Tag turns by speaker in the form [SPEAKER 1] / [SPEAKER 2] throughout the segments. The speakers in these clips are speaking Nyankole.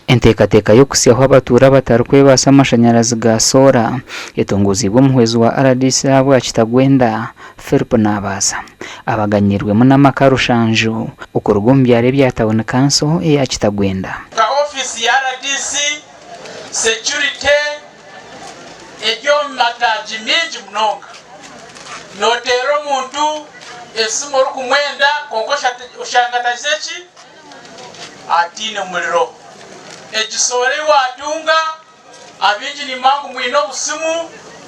[SPEAKER 1] Enteekateeka y'okuhitsyaho abatuura abatarikwebaasa amashanyarazi ga soora etongoziibwe omuhwezi wa rdc ahabwa Kitagwenda, Philip Naabaasa. Abaganyiirwemu n'amaka rushanju okuruga omu byaro ebya tauni kanso eya Kitagwenda.
[SPEAKER 2] Nka ofiisi ya rdc, securite eri omu mataagi maingi munonga. Nooteerera omuntu esimu orikumwenda kwonka oshanga atagizire ki? Ataine muriro. Egi soora ei waatunga, abaingi nimanya ngu mwine obusimu,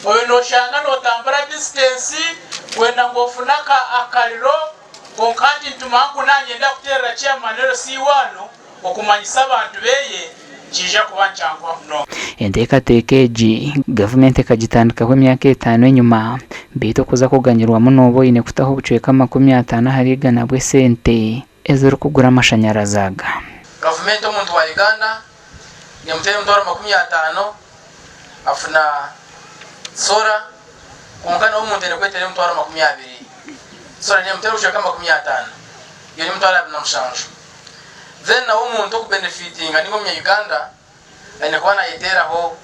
[SPEAKER 2] oyo nooshanga nootambura distance kwenda ngu ofune akariro, kwonka hati nitumanya ngu naanyenda kuteerera chairman LC waanu okumanyisa abantu beye, nikiija kuba nikyanguha munonga.
[SPEAKER 1] Enteekateeka egi, gavumenti ekagitandikaho emyaka etaano enyima, beitu okuza kuganyirwamu nooba oine kutaho obucweka 50 ahari igana bw'esente. Ezirikugura amashanyarazi aga.
[SPEAKER 3] Gavumenti omuntu wa Uganda nemuteera emitwaro 50 afuna solar kwonka nawe omuntu aine kweteera emitwaro 20. Solar nemuteera obucweka 50 yo nemitwaro 27. Then nawe omuntu okubenefitinga ninga omunya Uganda aine kuba nayeteeraho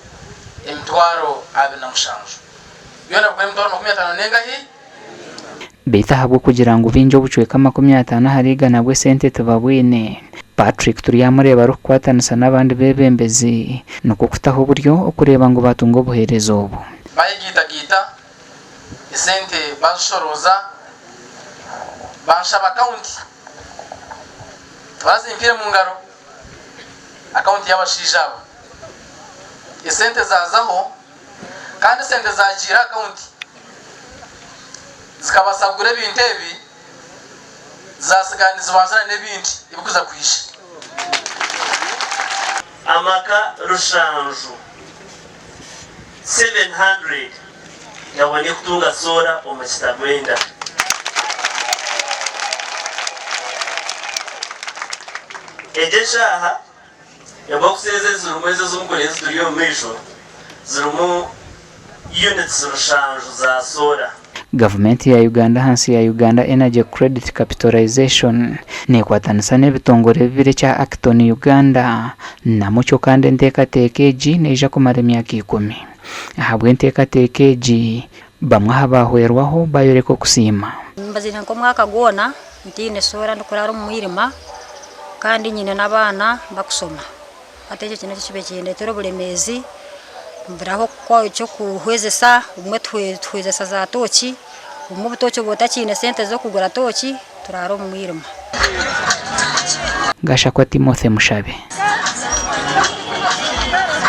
[SPEAKER 3] emitwaro 27. Byona bikora emitwaro 50 nengahi?
[SPEAKER 1] Beitu ahabw'okugira ngu baingi obucweka 50 ahari igana bw'esente tibabwine, Patrick Turyamureeba arikukwatanisa n'abandi beebembezi nikwo kutaho oburyo okureeba ngu baatunga obuheereza obu.
[SPEAKER 3] Bayegaitagaita esente bazishorooza banshaba akawunti tibazimpaire mu ngaro. Akawunti y'abashaija aba esente zaazaho kandi esente zaagiire aha akawunti zikabaasa kugura ebintu ebi zaatsigara nizibanza na n'ebindi ebirikuza kwija.
[SPEAKER 4] Amaka rushanju, 700, gabone kutunga soora omu Kitagwenda. Egi eshaaha, ebokisi ezi ezirimu ezi ezimukore ezituri omu maisho zirimu units rushanju za soora.
[SPEAKER 1] Gavumenti ya Uganda ahansi ya Uganda Energy Credit Capitalisation nekwatanisa n'ebitongore bibiri ekya Acton Uganda na Mucyo kandi enteekateeka egi neija kumara emyaka ikumi. Ahabw'enteekateeka egi, bamwe aha baahwerwaho bayoreka okusiima.
[SPEAKER 5] Mbazire nk'omwaka gwona ntaine soora ndikuraara omu mwirima kandi nyine n'abaana bakusoma. Hati ekyo nikyo kibaire nikindetera oburemeezi, mburaho eky'okuhwezesa, obumwe tuhwezesa za tooki, obumwe obutooki oba otakiine sente z'okugura tooki, turaara omu mwirima.
[SPEAKER 1] Gashakwa Timothy Mushabe.